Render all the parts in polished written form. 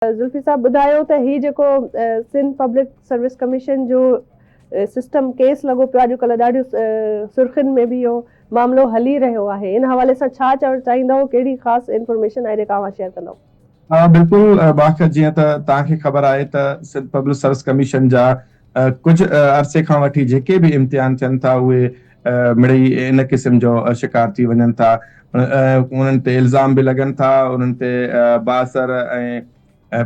ذلفي صاحب ٻڌايو ته هي جيڪو سنڌ پبلڪ سروس ڪميشن جو سسٽم ڪيس لڳو پيو آهي اڄڪلهه ڏاڍيون سرخين ۾ به اهو معاملو هلي رهيو آهي ان حوالي سان ڇا چوڻ چاهيندؤ ڪهڙي خاص انفارميشن آهي جيڪا اوهان شيئر ڪندؤ. ها بلڪل باقي جيئن ته توهان کي خبر آهي ته سنڌ پبلڪ سروس ڪميشن جا ڪجهه عرصي کان وٺي جيڪي به امتحان ٿين ٿا اهي مڙئي ان قسم جو شڪار ٿي وڃن ٿا انهن تي الزام به لڳن ٿا، انهن تي بااثر ۽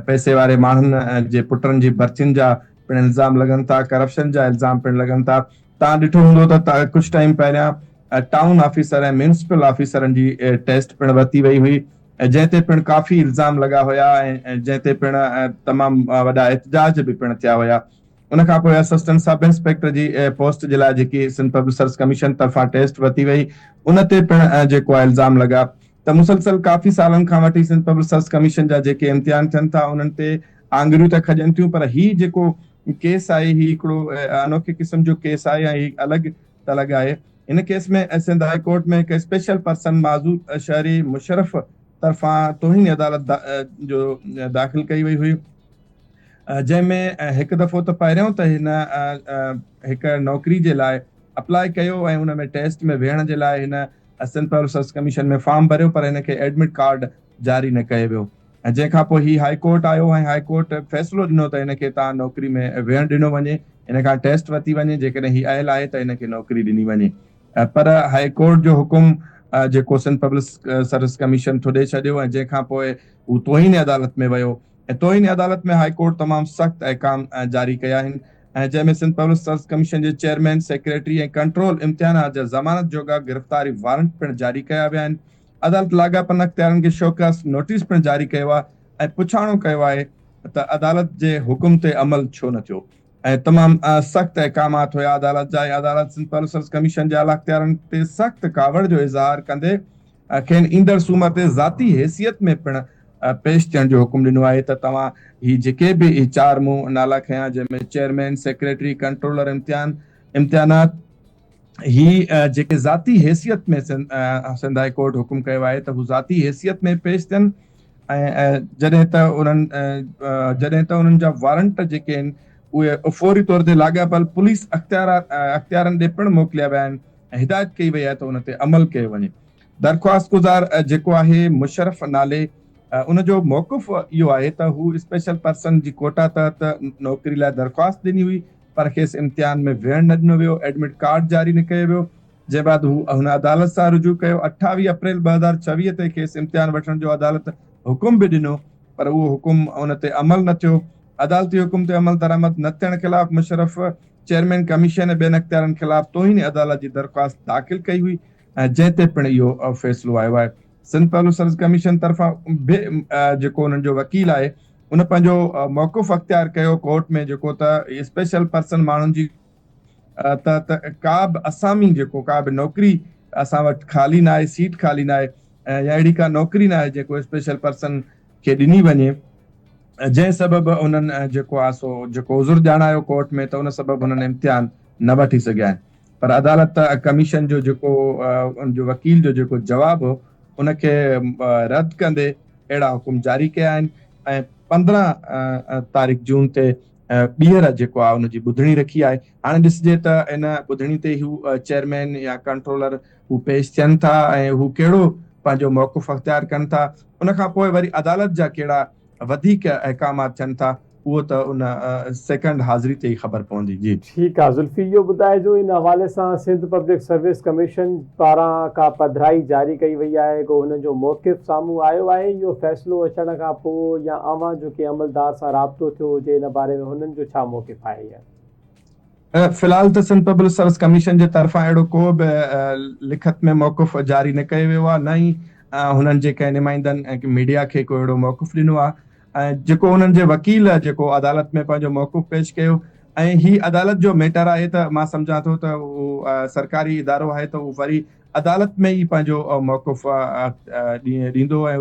پئسي واري ماڻهن جي پٽن جي ڀرتين جا پڻ الزام لڳن ٿا، ڪرپشن جا الزام پڻ لڳن ٿا. توهان ڏٺو هوندو ته ڪجهه ٽائيم پهريان ٽائون آفيسر ۽ ميونسپل آفيسرن جي ٽيسٽ پڻ ورتي وئي هئي، جنهن تي پڻ ڪافي الزام لڳا هيا ۽ جنهن تي پڻ تمام وڏا احتجاج به پڻ ٿيا هيا. ان کان پوء اسسٽنٽ سب انسپيڪٽر جي پوسٽ جي لاء جيڪي سنڌ پبلڪ سروس ڪميشن طرفان ٽيسٽ ورتي وئي ان تي پڻ جيڪو آهي الزام لڳا ته مسلسل ڪافي سالن کان وٺي سنڌ پبلڪ سروس ڪميشن جا جيڪي امتحان ٿين ٿا انهن تي آڱريون ته کڄن ٿيون پر هي جيڪو ڪيس آهي هي هڪڙو انوکي قسم جو ڪيس آهي ۽ هي الڳ تلڳ آهي هن ڪيس ۾ سنڌ هاء ڪورٽ ۾ هڪ اسپيشل پرسن معذور شهري مشرف طرفان توهين عدالت جو داخل ڪئي وئي هئي. جنهن ۾ هڪ دفعو ته پهريون ته هن هڪ نوڪري جي لاء اپلاء ڪيو ۽ ان ۾ ٽيسٽ ۾ ويهڻ جي لاء هن Sindh public service commission ۾ form ڀريو پر هن کي ايڊمٽ ڪارڊ جاري نه ڪيو ويو ۽ جنهن کان پوء هي هائي ڪورٽ آيو ۽ هائي ڪورٽ فيصلو ڏنو ته هن کي تان نوڪري ۾ ويهڻ ڏنو وڃي هن کان ٽيسٽ ورتي وڃي جيڪڏهن هي اهل آهي ته هن کي نوڪري ڏني وڃي پر هائي ڪورٽ جو حڪم جيڪو سنڌ پبلڪ سروس ڪميشن ٿڏي ڇڏيو ۽ جنهن کان پوء هو توهين عدالت ۾ ويو ۽ توهين عدالت ۾ هائي ڪورٽ تمام سخت احڪام جاري ڪيا آهن ۽ جنهن ۾ سنڌ پبلڪ سروس ڪميشن جي چيئرمين، سيڪريٽري ۽ ڪنٽرول امتحانات جا ضمانت جوڳا گرفتاري وارنٽ پڻ جاري ڪيا ويا آهن. عدالت لاڳاپن اختيارين کي شوڪاز نوٽيس پڻ جاري ڪيو آهي ۽ پڇاڻو ڪيو آهي ته عدالت جي حڪم تي عمل ڇو نه ٿيو ۽ تمام سخت احڪامات هيا عدالت جا ۽ عدالت سنڌ پبلڪ سروس ڪميشن جي اعليٰ اختيارن تي سخت ڪاوڙ جو اظهار ڪندي کين ايندڙ سومر تي ذاتي حيثيت ۾ پڻ پيش ٿيڻ جو حڪم ڏنو آهي ته توهان هي جيڪي به هي چار مون نالا کنيا جنهن ۾ چيئرمين، سيڪريٽري، ڪنٽرولر امتحان، امتحانات، هي جيڪي ذاتي حيثيت ۾ سنڌ هائي ڪورٽ حڪم ڪيو آهي ته هو ذاتي حيثيت ۾ پيش ٿين ۽ جڏهن ته انهن جڏهن ته انهن جا وارنٽ جيڪي آهن اهي فوري طور تي لاڳاپيل پوليس اختيارن ڏي پڻ موڪليا ويا آهن ۽ هدايت ڪئي وئي آهي ته ان تي عمل ڪيو وڃي. درخواستگذار جيڪو آهي مشرف نالي ان جو موقف اهو آهي ته هو اسپيشل پرسن جي ڪوٽا تحت نوڪري لاء درخواست ڏني هئي پر کيس امتحان ۾ ويهڻ نه ڏنو ويو، ايڊمٽ ڪارڊ جاري نه ڪيو ويو، جنهن بعد هو هن عدالت سان رجوع ڪيو، 28 اپريل 2024 تي کيس امتحان وٺڻ جو عدالت حڪم به ڏنو پر اهو حڪم ان تي عمل نه ٿيو، عدالتي حڪم تي عملدرآمد نه ٿيڻ خلاف مشرف چيئرمين ڪميشن ۽ ٻين اختيارن خلاف توهين عدالت جي درخواست داخل ڪئي هئي ۽ جنهن تي پڻ اهو فيصلو آيو آهي. سنڌ پبلڪ سروس ڪميشن طرفان به جيڪو انهن جو وڪيل آهي ان پنهنجو موقف اختيار ڪيو ڪورٽ ۾ جيڪو ته اسپيشل پرسن ماڻهن جي تحت ڪا به اسامي جيڪو ڪا به نوڪري اسان وٽ خالي ناهي سيٽ خالي ناهي يا اهڙي ڪا نوڪري ناهي جيڪو اسپيشل پرسن کي ڏني وڃي جنهن سبب انهن جيڪو آهي سو جيڪو عذر ڄاڻايو ڪورٽ ۾ ته ان سبب انهن امتحان نه وٺي سگهيا آهن پر عدالت ڪميشن جو جيڪو ان جو وڪيل جو جيڪو جواب هو ان کي رد ڪندي اهڙا حڪم جاري ڪيا آهن ۽ 15 تاريخ جون تي ٻيهر جيڪو آهي ان جي ٻڌڻي رکي آهي هاڻي ڏسجي ته ان ٻڌڻي تي هو چيئرمين يا ڪنٽرولر هو پيش ٿين ٿا ۽ هو ڪهڙو پنهنجو موقف اختيار ڪن ٿا ان کان پوء وري عدالت جا ڪهڙا وڌيڪ احڪامات ٿين ٿا اهو ته ان سيڪنڊ حاضري تي ئي خبر پوندي جي. ٺيڪ آ ذلفي اهو ٻڌائجو ان حوالي سان سنڌ پبلڪ سروس ڪميشن پاران ڪا پڌرائي جاري ڪئي وئي آهي ڪو هنن جو موقف سامهون آيو آهي اهو فيصلو اچڻ کان پوء يا اوهان جو ڪنهن عملدار سان رابطو ٿيو هجي ان باري ۾ هنن جو ڇا موقف آهي يا. في الحال ته سنڌ پبلڪ سروس ڪميشن جي طرفان اهڙو ڪو به لکت ۾ موقف جاري نه ڪيو ويو آهي نه ئي هنن جي ڪنهن نمائندن ميڊيا کي ڪو اهڙو موقف ڏنو آهي ۽ جيڪو انهن جي وڪيل جيڪو عدالت ۾ پنهنجو موقف پيش ڪيو ۽ هي عدالت جو ميٽر آهي ته مان سمجهان ٿو ته اهو سرڪاري ادارو آهي ته اهو وري عدالت ۾ ئي پنهنجو موقف ڏيندو ۽